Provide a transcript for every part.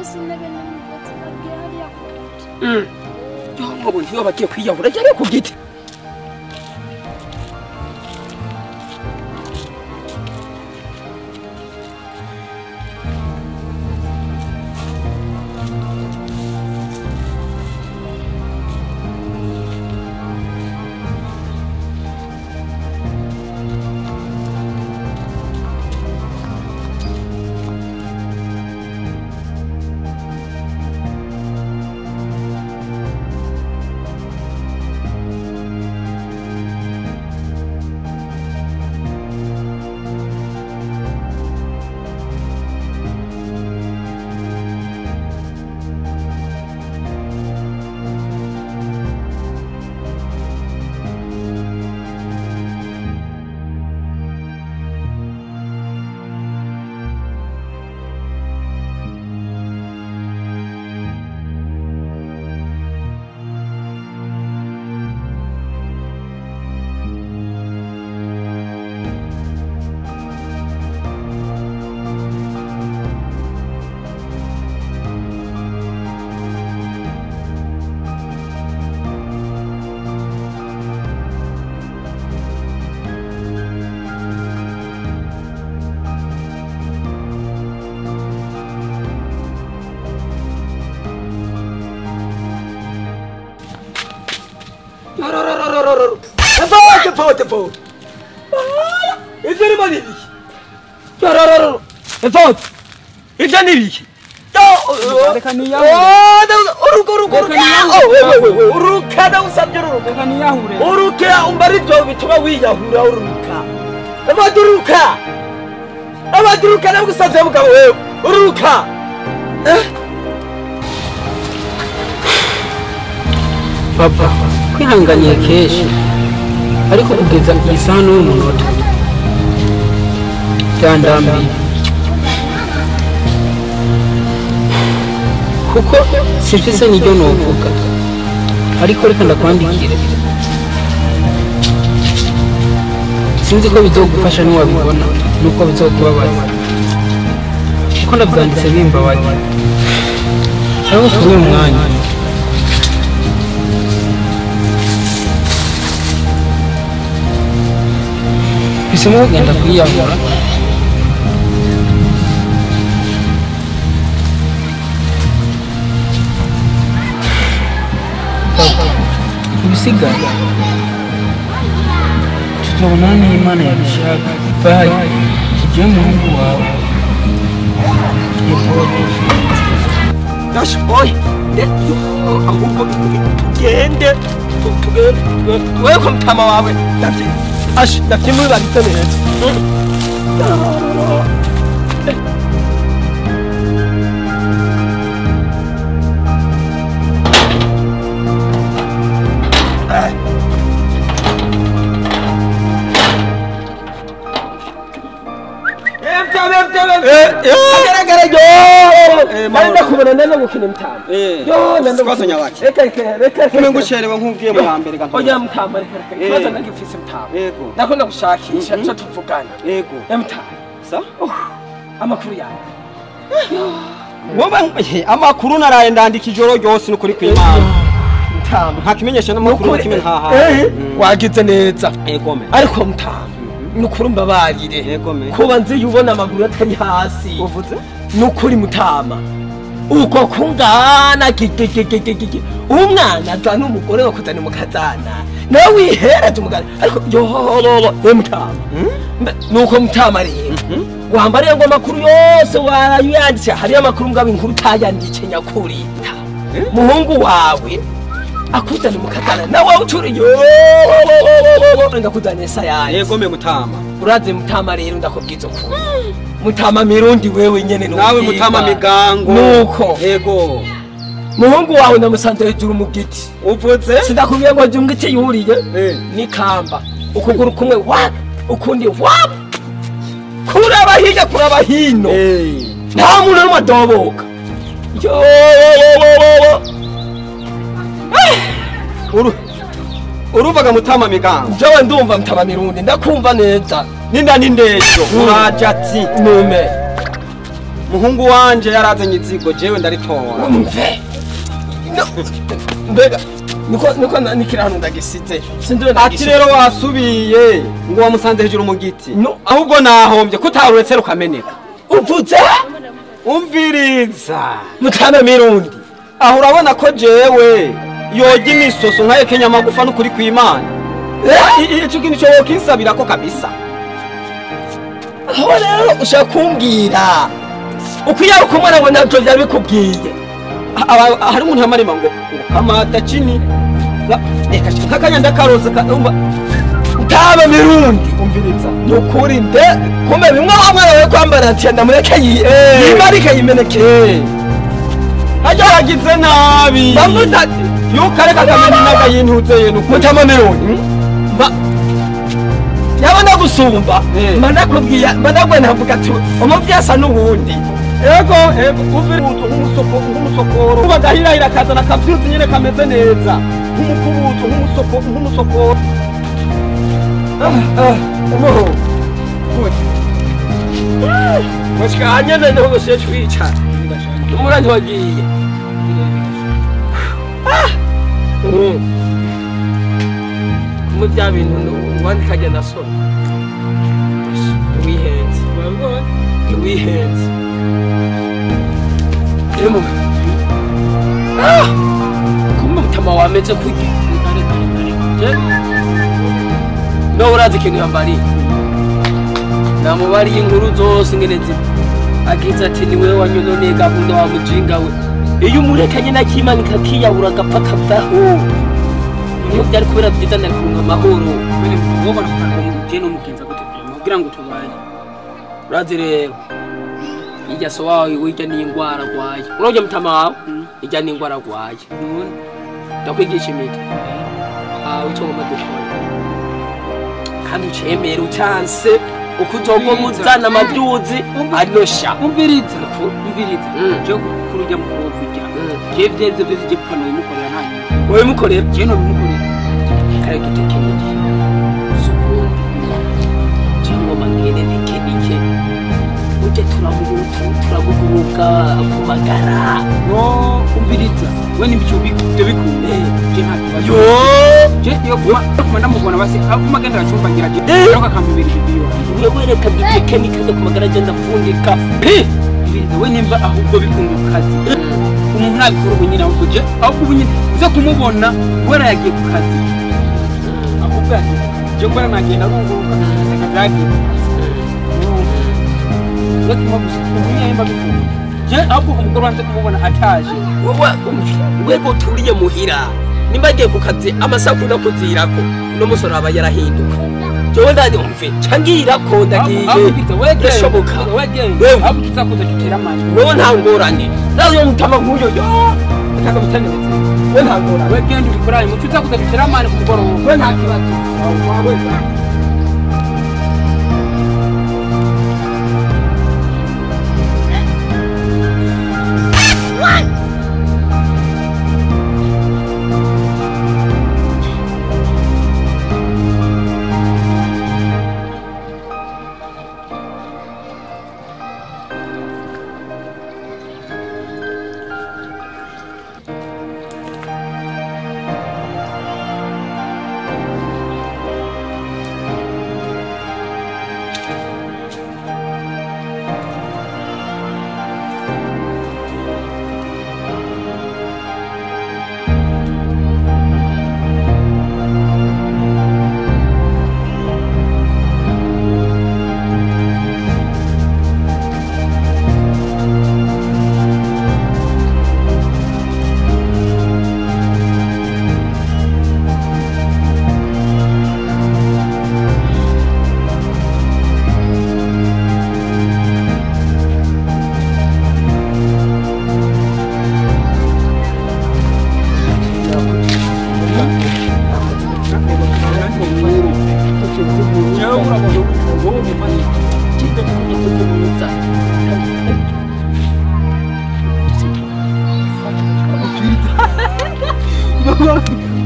Barafise intebe n'umugozi bagiye hariya ku giti. Yo ngo ntiyo bagiye kwiyahura cyane ku giti. Vote. Ivyo ni manini. Vote. Ivyo ni biki? Reka niyahure. Uruko. Uruka ndagusabye uruka. Reka niyahure. Uruka umbara ivyo bituma wiyahura uruka. Abaduruka. Abaduruka ndagusabye mugabo wewe. Uruka. Papa, kwihanganiye kenshi ariko kugeza iyi saha n'uyu munota byandambiye kuko simfise n'iryo novuga ariko reka ndakwandikire sinzi ko bizogufasha niwabibona nuko bizokubabaza kuko ndabyanditse bimbabaje ariko kuri uyu mwanya bisemo kugenda kwiyahura. Ibisigaye tuzobonana n'Imana yabishaka. Bayi jewe muhungu wawe Dash boy ahubwo tugende wewe ko mutama wawe ndavye ash ndavyimubarize neza. Agaragara yo. Nari ndakubona gukina mutama. Yo ndandakoze nyabaki. Reka kumengo ucerewe nk'ubwiye mu hambere ganto. Oya mutama reka. Ikibazo ndagifise mutama. Yego. Ndakunda gushakisha cyo tuvugana. Yego. Mutama. Sa? Amakuru yawe. Wowe amakuru naraye ndandika ijoro ryose nukuri kw'Imana. Mutama. Ntakimenyesha n'amakuru kimwe ntaha. Wagize neza. Yego me. Ariko mutama nukuri mbabarire. Kuba nzi ubona amaguru atari hasi. Uvuze? Nukuri mutama. Uko kungana gigigigigigi. Umwana azana umugore wakuzana umukazana. Nawe wihereza umugabo. Ariko yohohoho mutama. Nuko mutama rero. Wambariye ngo amakuru yose warayanditse. Hari amakuru mugabo inkuru utayanditse nyakuri. Muhungu wawe akuzana umukazana nawe ucuri yo ndakuzana isayaye. Yego me mutama. Uraze mutama rero ndakubwiza ukuri. Mutama mirundi wewe nyene no. Nawe mutama migango. Nuko. Yego. Muhungu wawe ndamusanze hejuru mu giti. Uvuze? Sindakubwiye ngo mu giti yuriye. Nikamba. Ukuguru kumwe wa ukundi wa. Kuraba hirya kuraba hino. Nta muntu n'umwe adoboka. Yo. Uruvaga mutama migango. Jewe ndumva mutama mirundi ndakumva neza. Ninda nindejo uraje ati nume. Muhungu wanje yarazanye izigo jewe ndaritora. Umve. Mbega niko nikira hano ndagisize. Sindiwe ndagisize. Ati rero wasubiye ngo wamusanze hejuru mu giti. Ahubwo nahombye kutaruretse rukameneka. Uvuze? Umviriza. Mutama Mirundi. Aho urabona ko jewe yoga imisoso nkaye Kenya magufa n'ukuri kw'Imana. Ico kintu cyo wokinsabira ko kabisa. Aho rero ushaka kumbwira uko umwana ngo ntabyo byari bikubwiye. Hari umuntu yamarima ngo kamata chini reka kakanya ndakaroza umva Mutama Mirundi. Umviriza. Nukuri nde kumbe bimwe wa mwana we kwambara ati ndamureke yimarike yimeneke. Hajya yagize nabi. Bamuta yukareka kamena inaga yintuze ye nuko. Mutama Mirundi. Ba yabona gusumba manakubwiye managwe ntavuga ati umuvyasa n'ubundi. Ego uvira nk'umusoko nk'umusokoro ubagahirahira kazana kavyutse nyene kameze neza nk'umukubuzo nk'umusoko nk'umusokoro. Umuho mushikanye nene hose twica umurandi wagiye. Kumwe bya bintu uwandi kagenda sona wihenze wihenze emu kumwe mutama wameze kurya no urazi ikintu yambariye namubariye inkuru zose ngene agize ati ni wewe wanyononeye gahunda wa mujinga we iyo umurekanye nakimanika kiyahura agapfa kavaho niyo byari kubera byiza ndakunga amahoro wobona kugira ngo mugende umugenza gute kugira ngo tubanye urazi rero ijya so wawe wijya n'ingwara agwaye urabya mutama wawe ijya n'ingwara agwaye ndakwigisha imiti icyo ngomba dukora kandi ucemera ucanse uko uzogomuzana amabyuzi anosha umviriza umviriza je kurujya mu kujya je vyeze vyeze je pano bimukorera nta nyuma wewe mukorera je no bimukorera kare dutekenike sukundi je ngomba ngene ntekenike uje turamuguruka kumagara no umviriza we nimbicho bikubyo bikunde je nta kibazo yo je yo kuma ndamubona basi avuma genda aracumba ngira je roka kambibiri biyo wewe reka dutekenike kumagara je ndafundika pi we nimba ahubwo bikunga kazi umuntu nabikora ubu nyine ahubwo je ahubwo ubu nyine uze kumubona wera yagiye ku kazi ahubwo je kubera nagenda arunguruka akazagiye je ahubwo umugore wanze kumubona ataje wowe wego turiye muhira nimba agiye ku kazi amasaku ndakuzirako uno musore aba yarahinduka jewe ndadi umve cangira ko ndagiye birashoboka wewe nta ngorane nayo mutama nk'uyo yo ataka mutaneze we nta ngorane wegende ubikoraye muco uzakuza tutera amani ku mugoroba we nta kibazo wawe.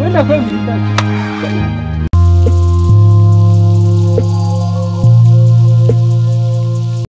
Wenda kwa mimi.